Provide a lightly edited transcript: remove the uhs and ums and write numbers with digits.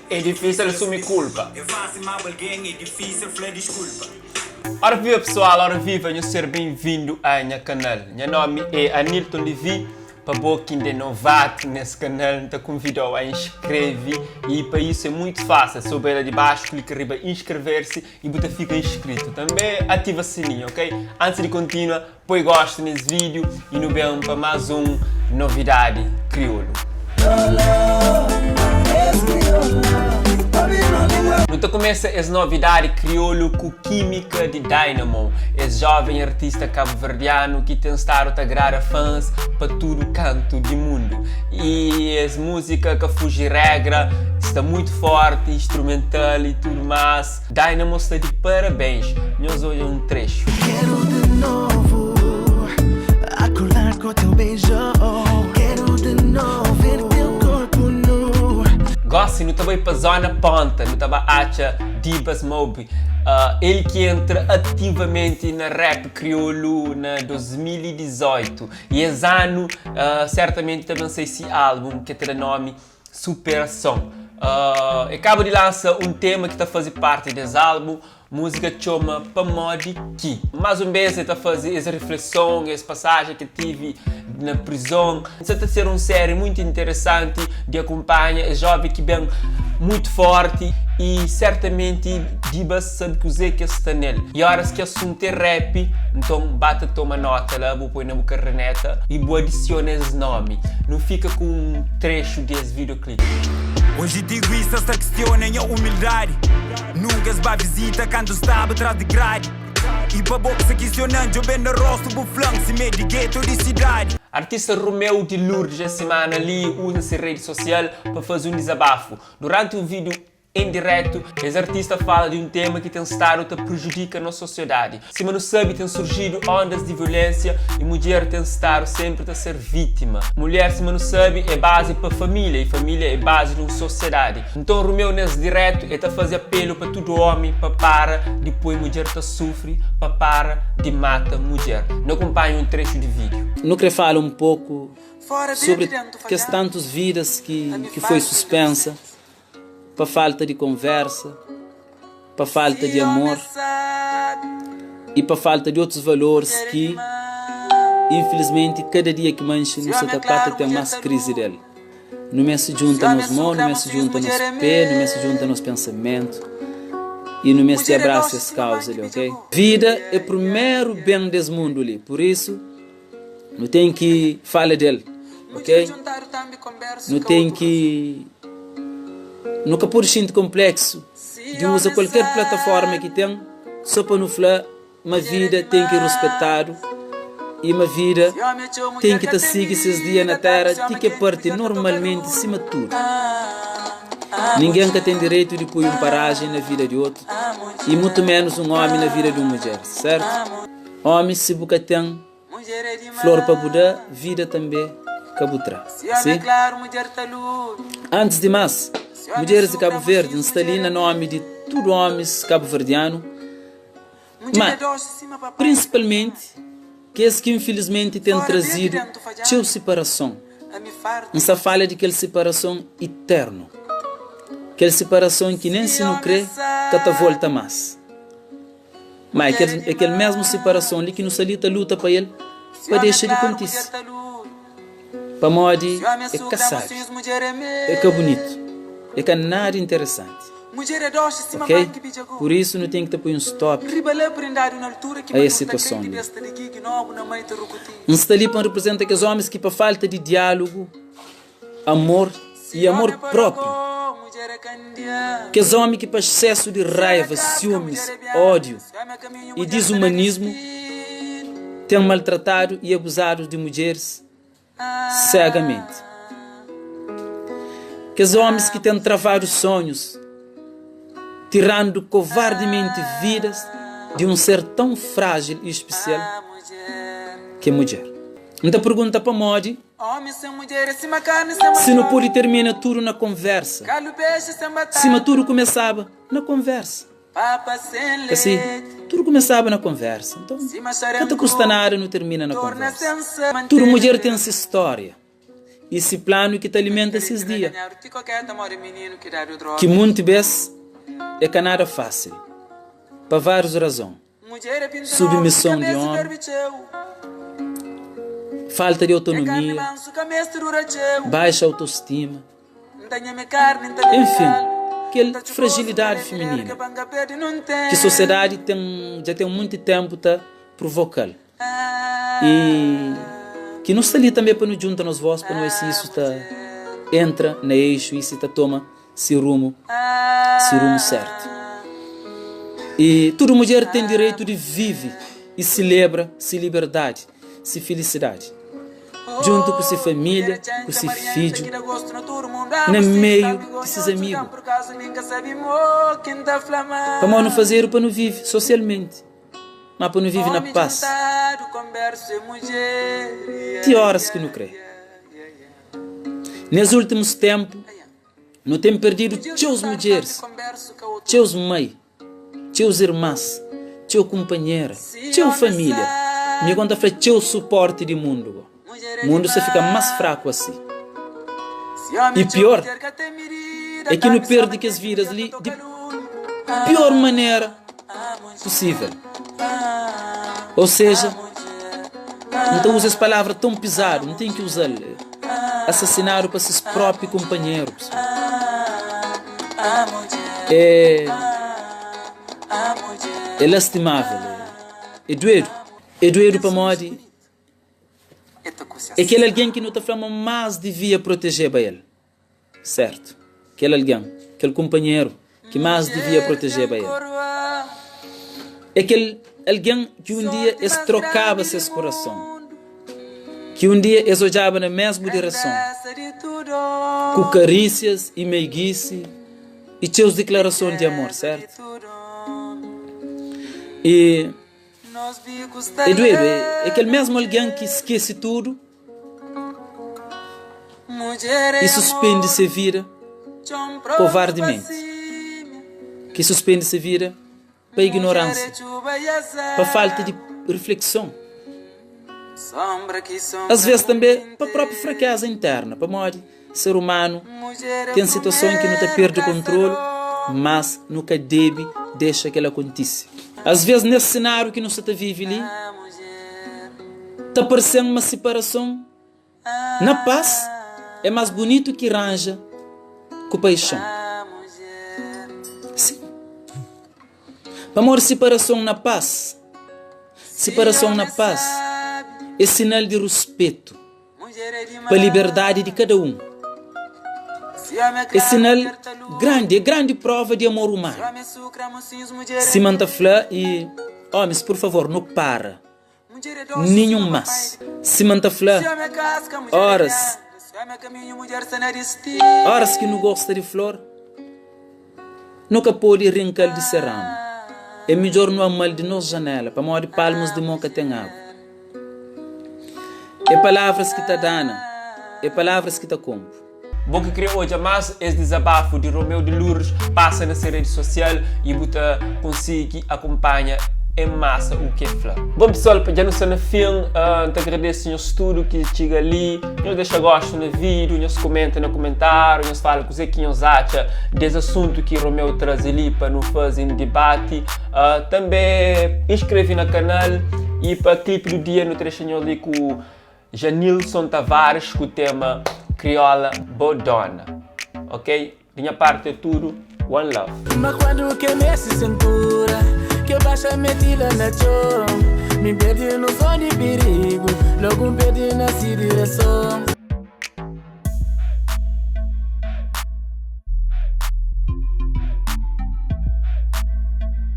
É difísil assumi kulpa. Ora viva pessoal, ora viva, nhos ser bem-vindo a nha canal. Nha nome é Anilton Levy. Pa bo ki inda é novato nes canal, N ta convidau a inscreve e pa isso é muito fácil, é só bai la di baxu, clica riba inscrever-se e bu ta fica inscrito. També ativa sininho, ok? Antes di continua, Poi gostu nes vídeo e nu ben pa más un novidadi kriolu. Nu ta kumesa es novidadi kriolu ku Kímika di Dynamo, es joven artista kabuverdianu ki ten stadu ta agrada fãs pa tudu kantu di mundu. I es múzika ka fuji regra, sta muitu forti, instrumental i tudu más. Dynamo sta di parabéns, nhos odja un trechu. Quero de novo acordar com teu beijo Quero de novo ver teu corpo nu Gosi nu ta bai pa zona ponta, nu ta ba atxa Dibas Mob, el ki entra ativamenti na rap kriolu na 2018 y es anu sertamenti ta ben sai si album ke ta da nomi Superason. E kaba di lansa un tema ki ta faze parti des album, musika txoma Pamodi Ki. Mas un bes e ta faze es rifleson, es pasajen ki tivi na prizon. Sa ta ser un seri muitu interesanti di akunpanha es joven ki ben muitu forti y sertamenti Dibas sabe kuze ki es sta nel. Y oras ki asuntu é rap, nton ba ta toma nota la, bu poi na bu karneta y bu adisiona es nomi. Nu fika ku un trexu di es videoclip. Oji tiguistas ta kistiona nha umildadi Nunka es ba vizita kantu staba tras di gradi I pa bo ki sa kistionan djoben na rostu bu flan si mi é di geto ou di sidadi. Artista Romeu di Lourdes es simana li uza se redi sosial pa faze un dizabafu. Duranti un video En diretu, es artista fala di un tema ki ten stadu ta prejudika nos sosiedadi. Sima nu sabe, ten surjidu ondas di violensia y mudjer ten stadu senpri ta ser vítima. Mulher, sima nu sabe, é bazi pa família y família é bazi di un sosiedadi. Nton, Romeu nes diretu e ta faze apelu pa tudu omi pa para di poi mudjer ta sufri, pa para di mata mudjer. Nu akunpanha un trexu di vídiu. Nu kre fala un poku sobri kes tantus vidas ki ki foi suspensa. Pa falta di konversa, pa falta di amor i pa falta di otus valoris ki infilismenti kada dia ki manxe nu sa ta pa ta ten más krizi del. Nu meste djunta nos mon, nu meste djunta nos pé, nu meste djunta nos pensamentu i nu meste abrasa es kauza li, ok? Vida é primeru ben des mundu li, pur isu. Nu ten ki fala del, ok? Nu ten ki Nu ka pode xinti konpleksu di uza kualker plataforma ki ten so pa nu fla ma vida ten ki ruspetadu i ma vida ten ki ta sigi ses dia na tera ti ki e parti normalmenti sima tudu. Ningen ka ten direitu di poi un parajen na vida di otu i mutu menus un omi na vida di un mudjer, sertu? Omi si bu ka ten flor pa bu da, vida tanbe ka bu tra. Si? Antis di mas, mudjeris di Kabu Verdi, N sta li na nomi di tudu omis kabuverdianu, ma prinsipalmenti kes ki infilismenti ten trazidu txeu siparason. N sta fala di kel siparason iternu, kel siparason ki nen si nu kre ka ta volta mas. Má é kel, é kel mésmu siparason li ki nu sta li ta luta pa el pa dexa di kontise. Pamodi é ka sábi, é ka bunitu, é ka nada interesanti. Ok? Pur isu nu ten ki ta poi un stop a es situason li. N sta li pa N riprizenta kes ómis ki pa falta di diálugu, Amor i amor própi. Kes ómi ki pa exsésu di raiva, siumis, ódiu i dizumanismu ten maltratadu i abuzadu di mudjeris segamenti. Kes ómis ki ten travadu sonhus, tirandu kovardimenti vidas di un ser tãu frájil i spesial ki é mudjer. N ta pergunta pamodi. Si nu pode termina tudu na konversa Sima tudu kumesaba na konversa Ka si? Tudu kumesaba na konversa Nton, ka ta kusta nada nu termina na konversa Tudu mudjer ten se stória. i si planu ki ta alimenta ses dia, ki munti bes é ka nada fásil, pa várius razon, submison di ómi, falta di autonomia, baixa autostima, enfin, kel frajilidadi fiminina ki sosiedadi ten dja ten munti ténpu ta provoka-l. I ki nu sta li tanbê pa nu djunta nos vós pa nu odja si isu ta entra na eixu i si ta toma si rumu, si rumu sértu. I tudu mudjer ten direitu di vive i selebra si liberdadi, si filisidadi, djuntu ku si família, ku si fidju, na meiu di sis amigu. Pamodi nu fazedu pa nu vive sosialmenti. Má pa nu vive na pas ti óras ki nu krê. Nes últimus ténpu, nu ten perdidu txeus mudjeris, txeus mai, txeus irmas, txeu kunpanhera, txeu família. Mi gó N ta fla txeu supórti di mundu gó. Mundu sta fika más fraku asi. I piór é ki nu perde kes vidas li di piór manera pusível. Ou seja, N ta uza es palavra tão pizadu, N ten ki uza-l, asasinadu pa ses própi kunpanheru, pesoal. É, é lastimável, é duedu. É duedu pamodi É kel algen ki nu ta fla ma más divia protejeba el. Sértu, kel algen, kel kunpanheru ki más divia protejeba el. É kel algen ki un dia es trokaba ses kurason, ki un dia es odjaba na mésmu direson, ku karísias i meigisi i txeus diklarason di amor, sértu? I. É duedu, é kel mésmu algen ki skese tudu i suspende se vida kovardimenti, ki suspende se vida pa ignoránsia, pa falta di riflekson, asvês tanbê pa própi frakéza interna, pamodi. Ser umanu ten situason ki nu ta perde kontrolu, mas nu ka debe dexa kel-la kontise. Asvês, nes senáriu ki nu sta ta vive li, ta parse-m ma siparason na pas é más bunitu ki ranja ku paixon. Sin. Pamodi siparason na pas, siparason na pas é sinal di ruspetu. pa liberdadi di kada un. É sinal grandi, é grandi prova di amor umanu. Sima N ta fla i omis, pur favor, nu para. Ninhun más. Sima N ta fla, oras, oras ki nu gosta di flor, Nu ka pode rinka-l di se ramu. É midjór nu ama-l di nos janéla, pamodi palmus di mô ka ten agu. É palavras ki ta dana, é palavras ki ta konpo. Bo ki kre odja mas es dizabafu di Romeu de Lourdes pasa na se redi sosial y bu ta konsigi akunpanha en masa u ke fla. Bon pessoal, dja nu sta na fin, N ta agradese nhos tudu ki txiga li, nhos dexa gostu na vídiu, nhos kumenta na kumentáriu, nhos fala kuzê ki nhos atxa des asuntu ki Romeu traze li pa nu faze un dibati. Tanbê inskreve na kanal i pa klipi du dia nu ta dexa nhos li ku Janilson Tavares ku tema Kriola Bo Dona. Ok? Di nha parti é tudu. One love. Ma quando que mexe cintura Que baixa metida na txon Me perdi no som de perigo Logo me perdi na si direção.